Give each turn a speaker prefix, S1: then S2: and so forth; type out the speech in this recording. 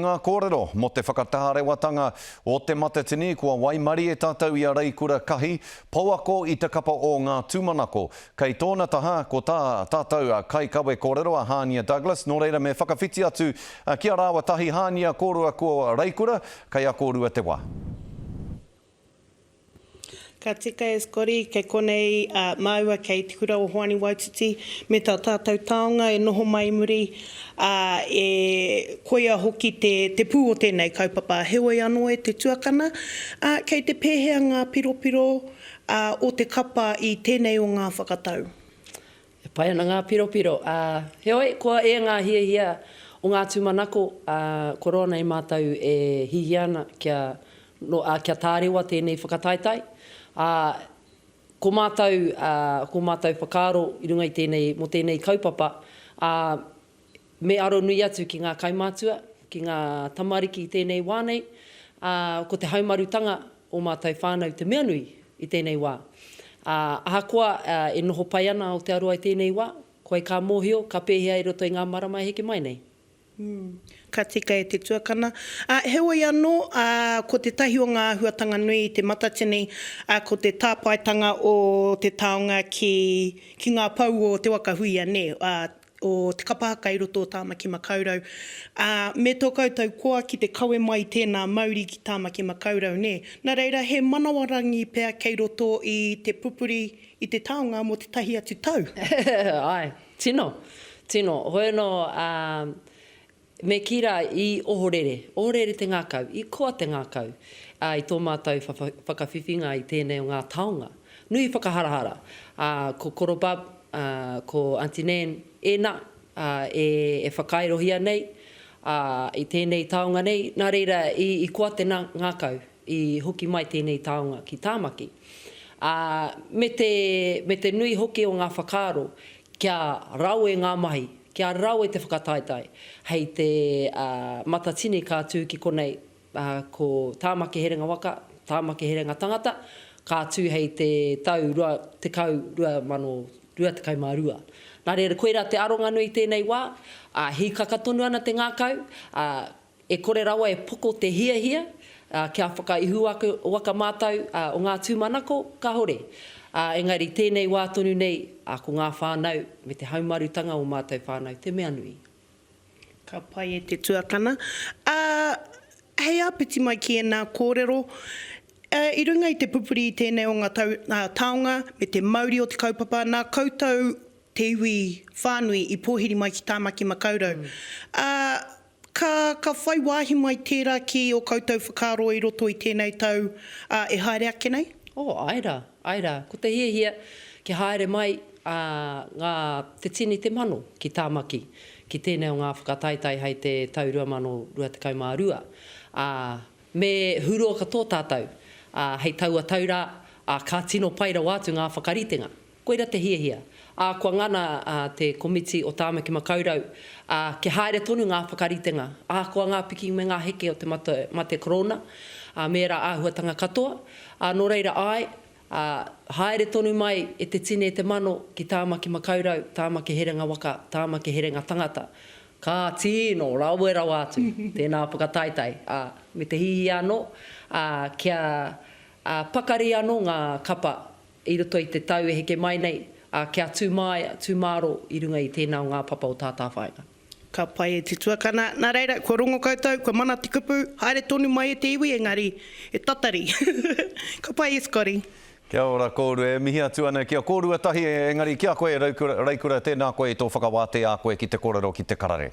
S1: ngā kōrero mō te whakatārewatanga o Te Matatini kua waimarie tātou i a Reikura Kahi, pouako i te kapa o Ngā Tūmanako. Kei tōna taha ko tā tātou kaikawe kōrero a Hānia Douglas, nō reira me whakawhiti atu ki a rāua tahi, Hānia kōrua ko Reikura, kei a kōrua te wā.
S2: Ka tika e Scotty, kei konei a māua kei Te Kura o Hoani Waititi me tā tātou taonga e noho mai i muri, ā, e koia hoki te, te pū o tēnei kaupapa. Heoi anō e te tuakana, ā, kei te pēhea ngā piropiro, ā, o te kapa i tēnei o ngā whakatau?
S3: E pai ana ngā piropiro, ā, heoi, kua ea ngā hiahia o ngā tūmanako, ā, kua roa nei mātou e hihia ana kia Nō, ā, kia tārewa tēnei whakataetae, ā, ko mātou, ā, ko mātou whakaaro i runga i tēnei, mō tēnei kaupapa, ā, me aro nui atu ki ngā kaumātua, ki ngā tamariki i tēnei wā nei, ā, ko te haumarutanga o mātou whānau te mea nui i tēnei wā. Ā, ahakoa, ā, e noho pai ana Aotearoa i tēnei wā, koe ka mōhio ka pēhea i roto i ngā marama e heke mai nei.
S2: Ka tika e te tuakana. Ā, heoi anō, ā, ko tētahi o ngā āhuatanga nui i Te Matatini, ā, ko te tāpaetanga o te taonga ki, ki ngā pou o Te Waka Huia, nē, ā, o te kapa haka i roto o Tāmaki Makaurau. Ā, me tō koutou koa ki te kawe mai i tēnā mauri ki Tāmaki Makaurau, nē. Nā reira, he manawarangi pea kei roto i te pupuri i te taonga mō tētahi atu tau.
S3: Āe. Tino, tino. Hoi anō, ā, me kī rā, i ohorere, ohorere te ngākau, i koa te ngākau, ā, i tō mātou whakawhiwhinga i tēnei o ngā taonga. Nui whakaharahara. Ā, ko Koro Bub, ā, ko Aunty Nan, ēnā, ā, e, e whakairohia nei, ā, i tēnei taonga nei, nā reira, i, i koa te ngākau. i hoki mai tēnei taonga ki Tāmaki. Ā, me te, me te nui hoki o ngā whakaaro kia rawe ngā mahi, kia rawe te whakataetae. Hei te, ā, Matatini ka tū ki konei, ā, ko Tāmaki Herenga Waka, Tāmaki Herenga Tangata, ka tū hei te tau 20, 2022. Nā reira, koirā te aronga nui i tēnei wā, ā, hīkaka tonu ana te ngākau, ā, E kore rawa e poko te hiahia kia whakaihuwaka mātou o ngā tūmanako, kāore. Engari tēnei wā tonu nei, ko ngā whānau me te haumarutanga o mātou whānau te mea nui.
S2: Ka pai e te tuakana. Ā, hei āpiti mai ki ēnā kōrero, i runga i te pupuri i tēnei o ngā tau, taonga me te mauri o te kaupapa, nā koutou te iwi whānui i pōhiri mai ki Tāmaki Makaurau. Ā, Ka, ka whai wāhi mai tērā ki ō koutou whakaaro i roto i tēnei tau, ā, e haere ake nei?
S3: Oh, āe rā, āe rā. Ko te hiahia kia haere mai, ā, ngā, te tini te mano ki Tāmaki, ki tēnei o ngā whakataetae hei te tau 2022. Ā, me huroa katoa tātou, ā, hei taua tau rā, ā, ka tino pai rawa atu ngā whakaritenga. Koira te hiahia. Ā, kua ngana te Komiti o Tāmaki Makaurau, ā, kia haere tonu ngā whakaritenga, ahakoa ngā piki me ngā heke o te mate, mate korona, ā, me ērā āhuatanga katoa. Ā, nō reira, āe, ā, haere tonu mai e te tini e te mano ki Tāmaki Makaurau, Tāmaki Herenga Waka, Tāmaki Herenga Tangata. Ka tino rawe rawa atu tēnā whakataetae, ā, me te hiahia anō, ā, kia, ā, pakari anō ngā kapa I roto i te tau e heke mai nei, ā, kia tū māia, tū māro i runga i tēnā o ngā papa o Tātāwhāinga.
S2: Ka pai e te tuakana. Nā reira, kua rongo koutou, kua mana te kupu, haere tonu mai e te iwi, engari, e tatari. Ka pai e Scotty.
S1: Kia ora kōrua, e mihi atu ana ki a kōrua tahi, engari ki a koe Raikura, Raikura, tēnā koe i tō whakawātea a koe ki te kōrero ki te karere.